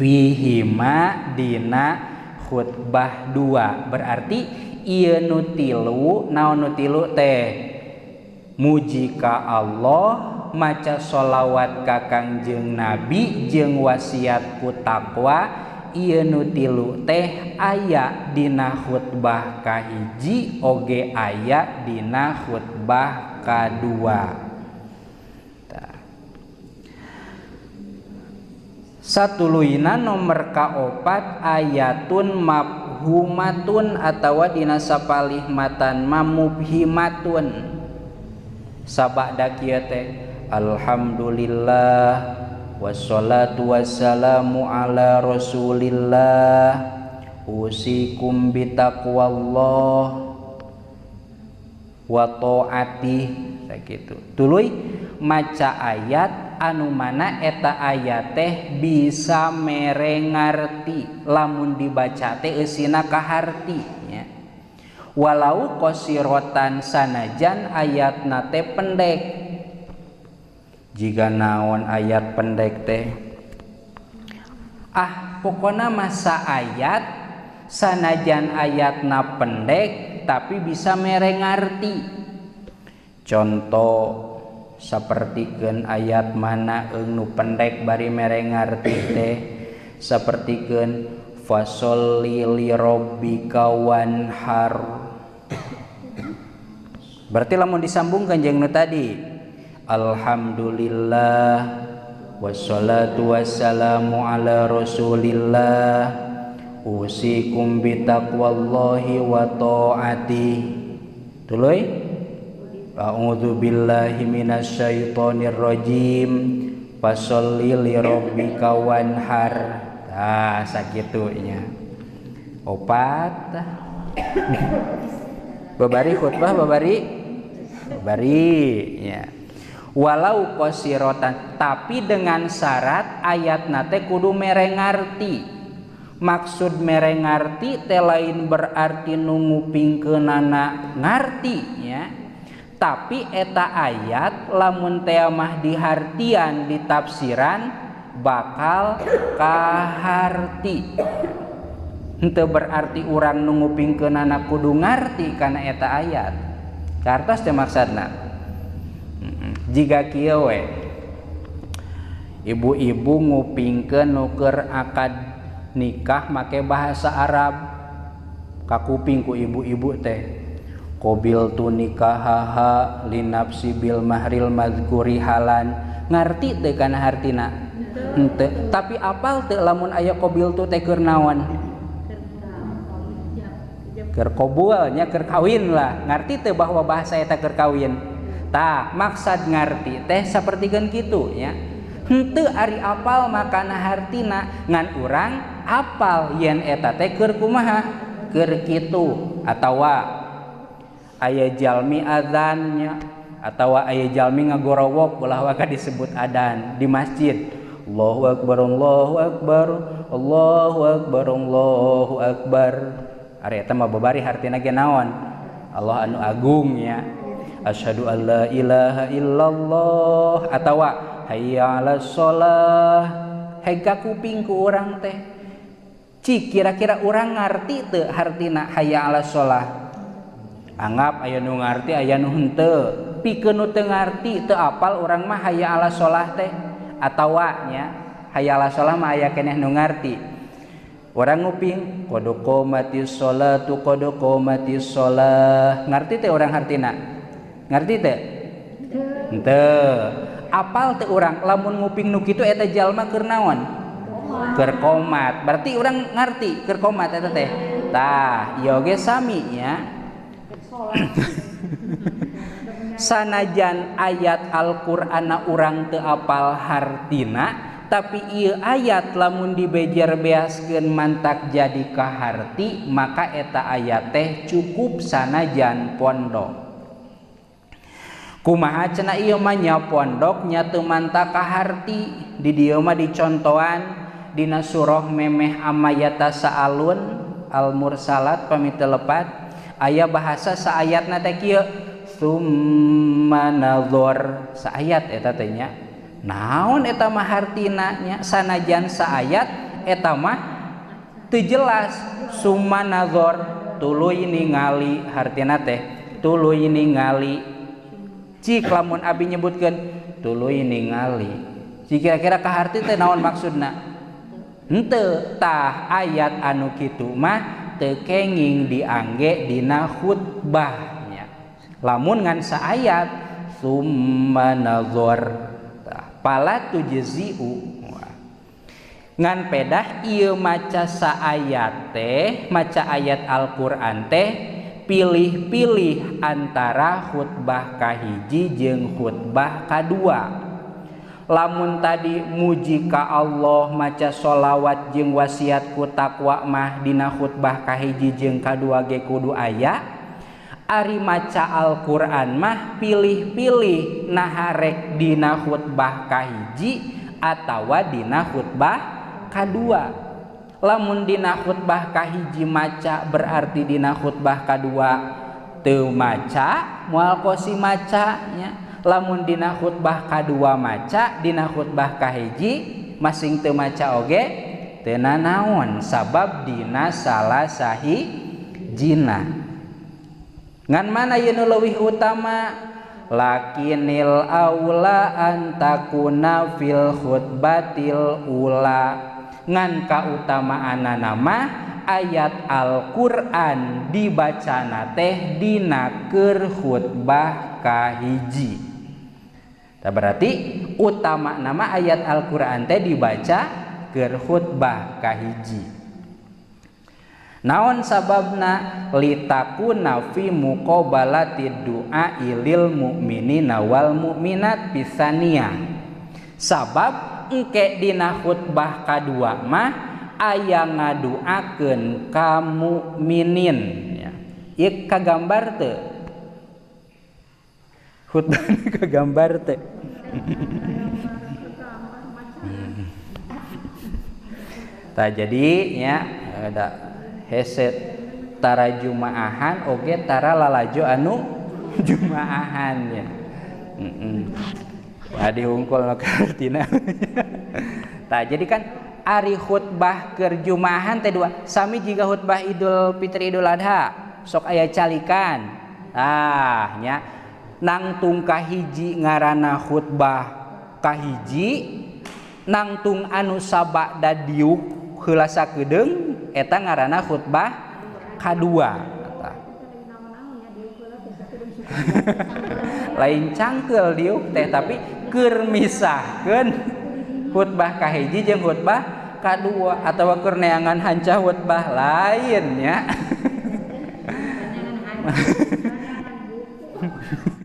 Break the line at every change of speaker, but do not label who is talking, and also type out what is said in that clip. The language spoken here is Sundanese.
Fihima dina khutbah dua. Berarti ieu nu tilu, naon nu tilu teh? Muji ka Allah, maca sholawat ka Kangjeng Nabi jeung wasiat ku takwa. Ieu nu tilu teh aya dina khutbah kahiji oge aya dina khutbah kadua. Satuluyna nomor kaopat ayatun mafhumatun atawa dina sapalih matan mamubhimatun. Sabada kieu teh alhamdulillah wassalatu wassalamu ala rasulillah usikum bitaqwallah wa ta'atih sakitu. Tuluy maca ayat anu mana eta ayat teh bisa mere ngarti lamun dibaca teh eusina kaharti nya. Walau qasirotan sanajan ayatna teh pendek. Jika naon ayat pendek teh, ah pokona masa ayat sanajan ayatna pendek tapi bisa mere ngarti. Contoh sapertikeun ayat mana nu pendek bari mere ngarti teh, sapertikeun fasholli li rabbika wanhar. Berarti lamun disambungkeun jeung nu tadi alhamdulillah wassalatu wassalamu ala rasulillah usikum bitaqwallahi wa ta'ati. Tuluy a'udzu billahi minasyaitonir rajim fasholli li rabbika wanhar. Tah sakitu nya. Opat. Babari khutbah babari babari nya. Walau qasirotan, tapi dengan syarat ayatna teh kudu mere ngarti. Maksud mere ngarti teh lain berarti nu ngupingkeunana ngarti nya. Tapi eta ayat lamun teh mah dihartian ditafsiran bakal kaharti. Henteu berarti urang nu ngupingkeunana kudu ngarti kana eta ayat. Kartos teh maksudna. Jiga kieu we. Ibu-ibu ngupingkeun nu keur akad nikah make bahasa Arab. Kakuping ku ibu-ibu teh. Qabil tu nikahaha linafsi bil mahril mazkuri halan. Ngarti teh kana hartina? Henteu. Tapi apal teu lamun aya qabil tu teh keur naon? Keur qabul nya, keur kawin lah. Ngarti teu bahwa bahasa eta keur kawin? Tah, maksad ngarti teh sapertikeun kitu nya. Henteu ari apal makana hartina, ngan urang apal yen eta teh keur kumaha? Keur kitu. Atawa aya jalmi adzannya atawa aya jalmi ngagorowok ulah waka disebut adan di masjid. Allahu akbar Allahu akbar Allahu akbar Allahu akbar. Ari eta mah babari hartina ge naon? Allah anu agung nya. Asyhadu an la ilaha illallah atawa hayya 'alas shalah. Hega kuping ku urang teh. Cik kira-kira urang ngarti teu hartina hayya 'alas shalah? Anggap aya nu ngarti aya nu henteu. Pikeun nu teu ngarti teu apal urang mah hayya 'alas shalah teh atawa nya hayya 'alas shalah mah aya keneh nu ngarti. Urang nguping qad qomatis sholatu qad qomatis shalah. Ngarti teh urang hartina? Ngarti teu? Henteu. Apal teu urang lamun nguping nu kitu eta jalma keur naon? Keur qomat. Berarti urang ngarti keur qomat eta teh. Tah, ieu oge sami nya. Sanajan ayat Al-Qur'ana urang teu apal hartina, tapi ieu ayat lamun dibejer beaskeun mantak jadi kaharti, maka eta ayat teh cukup sanajan pondok. Kumaha cenah ieu mah nya pondok nya teu mantak kaharti. Di dieu mah dicontohan dina surah memeh amayata saalun al-mursalat pami teu lepat aya bahasa saayatna teh kieu summa nazar. Saayat eta teh nya. Naon eta mah hartina nya? Sanajan saayat Eta mah teu jelas summa nazar tuluy ningali hartina teh tuluy ningali. Cik lamun abi nyebutkeun tuluy ningali. Cik kira-kira kaharti teh naon maksudna? Henteu. Tah ayat anu kitu mah teu kenging diangge dina khutbah nya. Lamun ngan saayat summa nazar tah pala tujzi'u. Ngan pedah ieu maca saayat teh, maca ayat Al-Qur'an teh pilih-pilih antara khutbah kahiji jeung khutbah kadua. Lamun tadi muji ka Allah maca sholawat jeung wasiat ku takwa mah dina khutbah kahiji jeung kadua ge kudu aya. Ari maca Al-Qur'an mah pilih-pilih naha rek dina khutbah kahiji atawa dina khutbah kadua. Lamun dina khutbah kahiji maca berarti dina khutbah kadua teu maca, moal kosi maca nya. Lamun dina khutbah kadua maca, dina khutbah kahiji masing teu maca oge teu nanaon sabab dina salah sahijina. Ngan mana ieu nu leuwih utama? Lakinil aula antakuna fil khutbatil ula. Ngan kautamaanana mah ayat Al-Qur'an dibacana teh dina keur khutbah kahiji. Tah berarti utama nama ayat Al-Qur'an teh dibaca keur khutbah kahiji. Naon sababna? Litakuna fi muqabalati du'a ilil mu'minina wal mu'minat pisaniyah. Sabab engke dina khutbah kadua mah aya ngaduakeun ka mukminin ya. Ieu kagambar teu? Khutbah kagambar teu? Tah jadi nya ada heset tara jumaahan oge tara lalajo anu jumaahan ya. Adi hungkul nu kartina. Tah jadi kan ari khutbah keur jumaahan teh dua sami jiga khutbah Idul Fitri Idul Adha sok aya calikan. Tah nya nangtung kahiji ngaranna khutbah kahiji, nangtung anu sabada diuk heula sakedeung eta ngaranna khutbah kadua. Lain cangkeul diuk teh tapi keur misahkeun khutbah kahiji jeung khutbah kadua atawa keur neangan hancah khutbah lain nya.